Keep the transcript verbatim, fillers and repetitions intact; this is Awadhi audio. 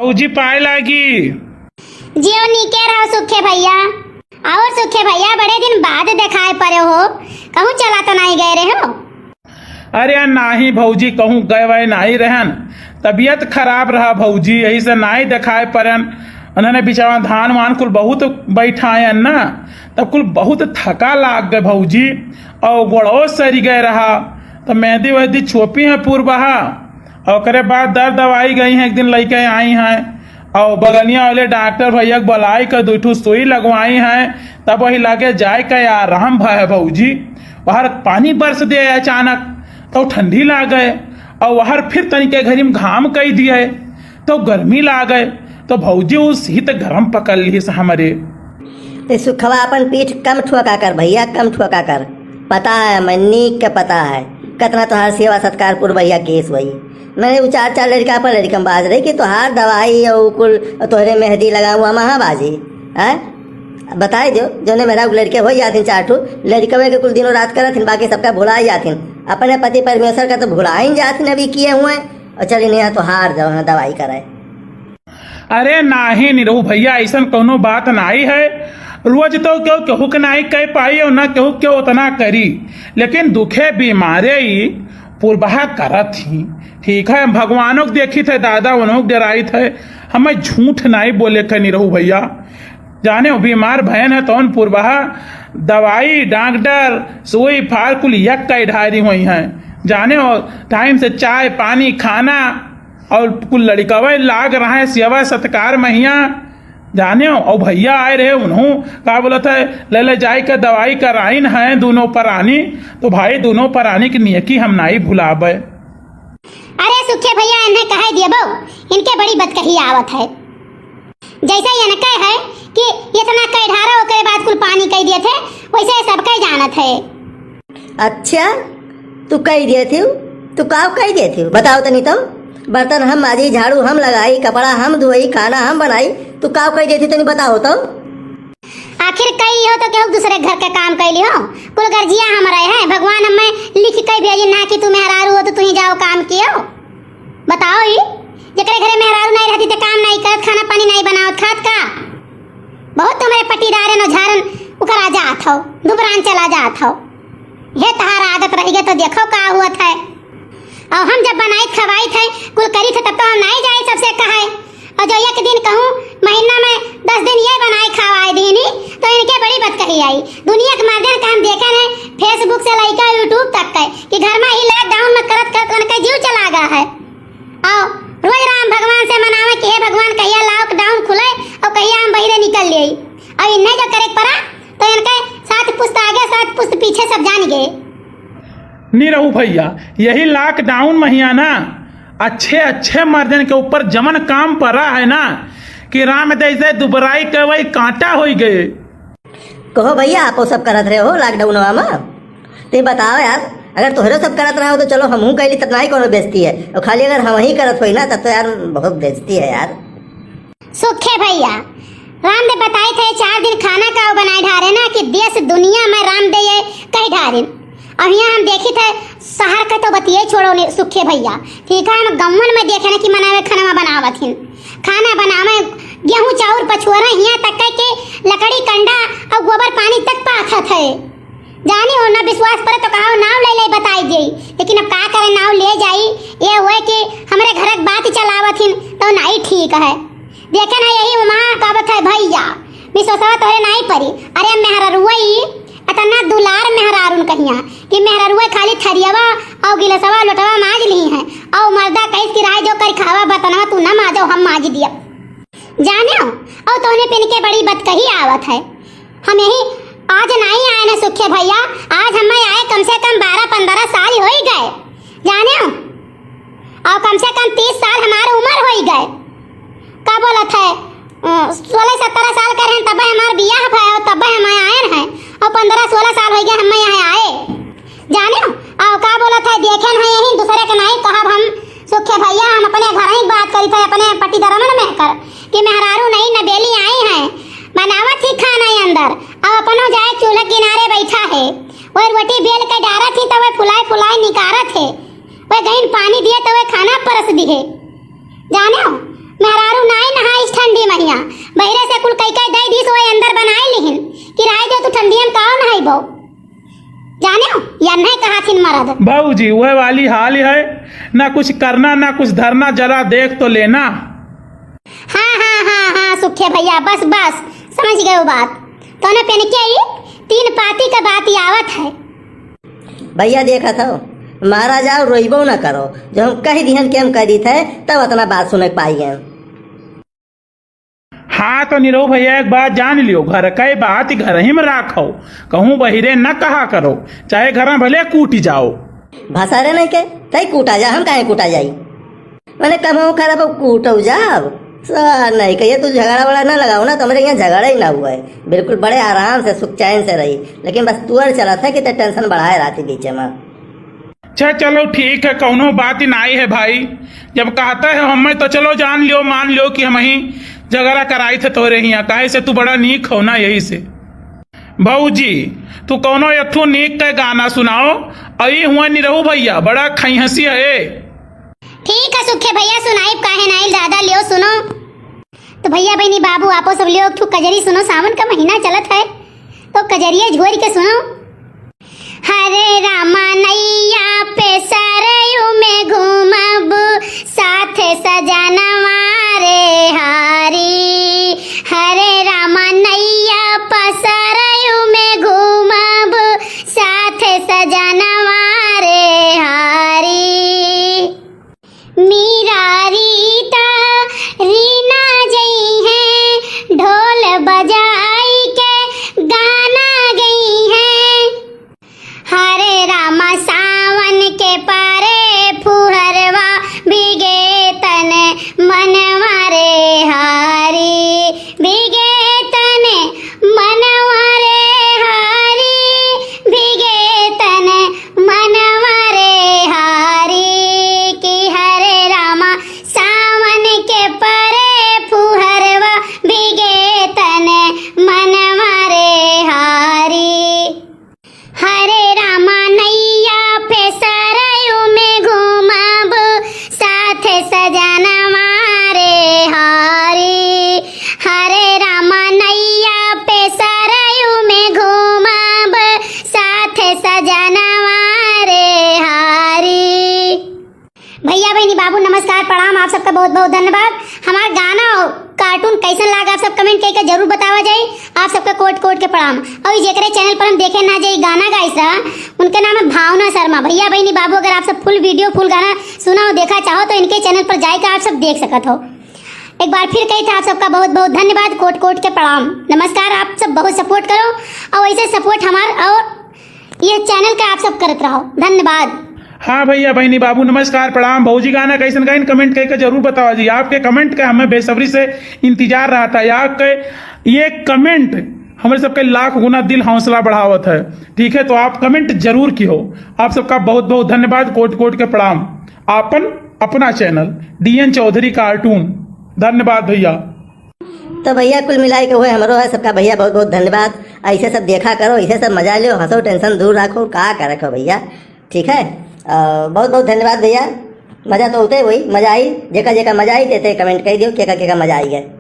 भौजी पाए लागी। जियो नीके रहो सुखे भैया। और सुखे भैया, बड़े दिन बाद देखाए पड़े हो, कहूँ चला तो नाहीं गए रहे हो? अरे नाहीं भौजी, कहूँ गए वए नाहीं रहन, तबियत खराब रहा भौजी, यही से नाहीं देखाए पड़न। उन्होंने बिचावा धान वान कुल बहुत बैठाए हैं ना, तब कुल बहुत थका लाग गए भौजी, और गोड़ो सरी गए रहा, तो मेहंदी वेहंदी छोपी हैं पूर्वहा, और ओकरे बाद दर दवाई गई हैं, एक दिन लइके आई हैं, और बगनिया वाले डॉक्टर भैया के बुलाई के दुइ ठो सुई लगवाई हैं, तब वही लगे जाए के आराम भय है भौजी। वहर पानी बरस दे अचानक, तो ठंडी लागे, और वहर फिर तनिके घरी में घाम कई दिए, तो गर्मी लागे, तो भौजी उ शीत गरम पकड़ ली से हमरे। ते सुखवा अपन पीठ कम ठोका कर भैया, कम ठोका कर। पता है, मैं नीक के पता है, कतना तोहार सेवा सत्कार पूर्वहिया केस वही। नहीं, उ चार चार लड़का अपन लड़का में बाज रही कि तोहार दवाई और कुल तोहरे मेहंदी लगाऊ हम हाँ बाजी। हैं? बताए जो, जोने मेहरारू के लड़के हो जाथिन चार ठो, लड़कवे के कुल दिनों रात करथिन, बाकी सबका भुला जाथिन। अपने पति परमेश्वर का तो भुलाइन जाथिन अभी किए हुए, और चलिन यहाँ तोहार जो है दवाई कराए। अरे नाहीं निरहू भैया, अइसन कौनो बात नाहीं है। रोज तो केहू केहू के नाहीं कह पाई और ना केहू केहू उतना करी, लेकिन दुखे बीमारे ही पुरबहा करत ही। ठीक है, हम भगवानों के देखित है दादा, उन्हों के डराइत है। हमें झूठ नाहीं बोले के निरहू भैया। जाने हो, बीमार भयन है तौन पुरबहा दवाई, डॉक्टर, सुई, फार कुल यक कई ढारी हुई हैं। जाने हो, टाइम से चाय, पानी, खाना, और कुल लड़िकवे लाग रहे हैं सेवा सत्कार महिया, जाने हो। और भैया आए रहे, उन्हों का बोलत है, ले ले जाए के दवाई कराइन है दोनों परानी। तो भाई, दोनों परानी की नेकी हम नाहीं भुलाबे। अरे सुखे भैया, इन्हें कहे दिए बहू, इनके बड़ी बतकही आवत है। जैसे इनके है कि इतना कई ढारा, ओकरे बाद कुल पानी कई दिए थे, वैसे सबके जानत है। अच्छा, तू कई दिए थे? तू का कई दिए थे? बताओ तनी तो। बर्तन हम माजी, झाड़ू हम लगाई, कपड़ा हम धोई, खाना हम बनाई, तू का कई दिए थे, तनी बताओ तो। आखिर कई हो तो केहू दूसरे घर के काम कैली हो? कुल गर्जिया हम रहे हैं, भगवान हमें लिख के भेजी ना कि तू मेहरारू हो तो तू ही जाओ काम कियो। बताओ ई, जेकरे घरे मेहरारू नहीं रहती तो काम नहीं करत, खाना पानी नहीं बनावत, खात का? बहुत तुम्हरे पटीदारन और झारन उकरा जात हो, दुबरान चला जात हो। ये तहार आदत रह गए तो देखो का हुआ था। और हम जब बनाई खवाई थे, कुल करी थे, तब तो हम नहीं जाए सबसे कहे। और जो एक दिन कहूँ महीना में दस दिन ये बनाए खवाए दीनी, तो इनके बड़ी बतकही आई। दुनिया के मर्दन का हम देखे हैं, Facebook से लइका YouTube तक के, कि घर में ही lockdown में करत करत उनके जीव चला गया है। आओ, रोज राम भगवान से मनावे कि हे भगवान, कहिया lockdown खुले और कहिया हम बहिरे निकल लिए। और इन्हें जो करे के पड़ा, तो इनके सात पुस्त आगे, सात पुस्त पीछे सब जान गए। निरहू भैया, यही lockdown महिया ना, अच्छे अच्छे मर्दन के ऊपर जमन काम पड़ा है ना, कि राम जैसे दुबराई के वही कांटा होई गए। कहो भैया, आप सब करत रहे हो lockdown में? ते बताओ यार, अगर तोहरे सब करत रहा हो तो चलो हमहू कैली, तब नाहीं कोनो बेइज्जती है, और खाली अगर हम ही करत होई ना, तब तो यार बहुत बेइज्जती है यार। सुखे भैया, रामदेव बताई थे चार दिन खाना का बनाए ढारे ना कि देश दुनिया में रामदेव ये कही ढारिन। और यहाँ हम देखी थे शहर का तो बतिये छोड़ो ने सुखे भैया, ठीक है, हम गौवन में देखे ना कि मनावे खाना बनावत हिन, खाना बनावे, गेहूं चाउर पछुआरा, हियां तक के लकड़ी कंडा और गोबर पानी तक पाथत है। जानी हो ना विश्वास पर तो कहा नाव ले ले बताई दे, लेकिन अब का करे नाव ले जाई, ये हुए कि हमरे घर के बात चलावत हिन तो नाहीं ठीक है। देखे ना यही वहाँ कहत है भैया, विश्वासवा तोहरे नाहीं परी। अरे मेहररुआ ई अतना दुलार मेहरारून कहिया कि मेहररुआ खाली थरियवा और गिलसवा लोटवा माज ली है और मर्दा कहिस कि राय जो कर खावा बर्तनवा तू ना माजो, हम माज दिया। जाने हो, और तोहने पिन के बड़ी बतकही आवत है। हम यही आज नाहीं आए ना सुखे भैया, आज हमें आए कम से कम बारह पन्द्रह साल हो ही गए। जाने हो, और कम से कम तीस साल हमार उम्र होई गए। का बोलत है, अ, सोलह सत्रह साल के रहन तब हमार बियाह भय और तब हम आयन है, और पन्द्रह सोलह साल होई गए हम यहाँ आए। जाने हो, और का बोलत है, देखेन है यही दूसरे के नाहीं कहब हम सुखे भैया, हम अपने घर ही बात करी थे, अपने पट्टीदारन में कर कि मेहरारू नहीं नबेली आई हैं, बनावत ही खाना ही अंदर, और अपनो जाए चूल्हे किनारे बैठा है, वह रोटी बेल के डारत ही तो वह फुलाई फुलाई निकारत है। वह गईन पानी दिए तो वह खाना परस दिहे। जाने हो, मेहरारू नाई कह दे दिस, वो अंदर बनाए लिहिन कि रहे दे, तू ठंडियन काव नहाइबो। जाने हो, या नहीं कहा थिन मरद। भौजी, वह वाली हाल है, ना कुछ करना, ना कुछ धरना, जरा देख तो लेना। हाँ, हाँ, हाँ, हाँ, सुखे भैया, बस, बस, समझ गए वो बात। तोने पेन के ही तीन पाती का बात ही आवत है। भैया, देखत हो, मारा जाओ, रोइबो ना करो। जब हम कह दिहन कि हम कह दी थे, तब इतना बात सुने के पाई गए। हाँ, तो निरहू भैया, एक बात जान लियो, घर के बात घर ही में राखो, कहूँ बहिरे न कहा करो, चाहे घर में भले कूटी जाओ। भसारे नहीं के, तई कूटा जा, हम काहे कूटा जाई? मैंने कमाऊ खराब हो, कूटो जाओ। सर नहीं कहिए, तू झगड़ा वगड़ा ना लगाओ ना, तो हमारे यहाँ झगड़ा ही ना हुआ है। बिल्कुल बड़े आराम से, सुख चैन से रही, लेकिन बस तुअर चला था कि ते टेंशन बढ़ाए रहती बीच में। अच्छा, चलो ठीक है, कौनो बात ही नाई है भाई। जब कहते हो हमें, तो चलो जान लियो, मान लियो कि हम ही झगड़ा कराई थे तोरे हियाँ, काहे से तू बड़ा नीक हो ना, यही से। भौजी, तू कौनो एक ठो नीक के गाना सुनाओ। अई हुआ निरहू भैया, बड़ा खैहसी है। ठीक है सुखे भैया, सुनाई काहे नाई दादा, लियो सुनो। तो भैया बहनी बाबू, आपो सब लियो एक ठो कजरी सुनो, सावन का महीना चलत है, तो कजरिया झोर के सुनो। हरे रामा नैया पे सरयू में घूमब, साथ सजनवा रे हरी। हरे रामा नैया पे सरयू में घूमब, साथ सजनवा रे हरी। मीरा रीता रीना जई हैं, ढोल बजाई के गाना गई हैं। हरे रामा सावन के पारे फुहरवा भीगे तन मनवा रे हरी। भीगे तन मनवा रे हरी, भीगे तन मनवा रे हरी। कि हरे रामा सावन के परे फुहरवा, भीगे तन मनवा रे हरी। हरे रामा नैया पे सरयू में घूमब, साथ सजनवा रे हरी। हरे रामा नैया पे सरयू में घूमब, साथ सजनवा रे हरी। भैया बहनी बाबू नमस्कार, प्रणाम, आप सबका बहुत बहुत धन्यवाद। हमार गाना और कार्टून कैसन लागा, आप सब कमेंट करके जरूर बतावा जाए। आप सबका कोट कोट के प्रणाम। और जेकरे चैनल पर हम देखे ना जाए गाना गाइस रहा, उनके नाम है भावना शर्मा। भैया बहनी बाबू अगर आप सब फुल वीडियो फुल गाना सुना हो, देखा चाहो तो इनके चैनल पर जाए के आप सब देख सकत हो। एक बार फिर कही था आप सबका बहुत बहुत धन्यवाद, कोट कोट के प्रणाम, नमस्कार। आप सब बहुत सपोर्ट करो और ऐसे सपोर्ट हमार और ये चैनल का आप सब करत रहो। धन्यवाद। हाँ भैया बहनी बाबू नमस्कार प्रणाम। भौजी गाना कैसन गाइन कमेंट करके जरूर बतावा जी। आपके कमेंट का हमें बेसब्री से इंतजार रहा था। आपके ये कमेंट हमारे सबके लाख गुना दिल हौसला बढ़ावत है। ठीक है, तो आप कमेंट जरूर की हो। आप सबका बहुत बहुत धन्यवाद, कोट कोट के प्रणाम। आपन अपना चैनल डीएन चौधरी कार्टून। धन्यवाद भैया। तो भैया कुल मिलाई के हुए हमरो है सबका भैया बहुत बहुत धन्यवाद। ऐसे सब देखा करो, ऐसे सब मजा लियो, हंसो, टेंशन दूर रखो, का करे को भैया। ठीक है, अ, बहुत बहुत धन्यवाद भैया। मजा तो होते हुई, मजा आई, जेका जेका मजा आई ते ते कमेंट कर दियो, केका केका मजा आई है।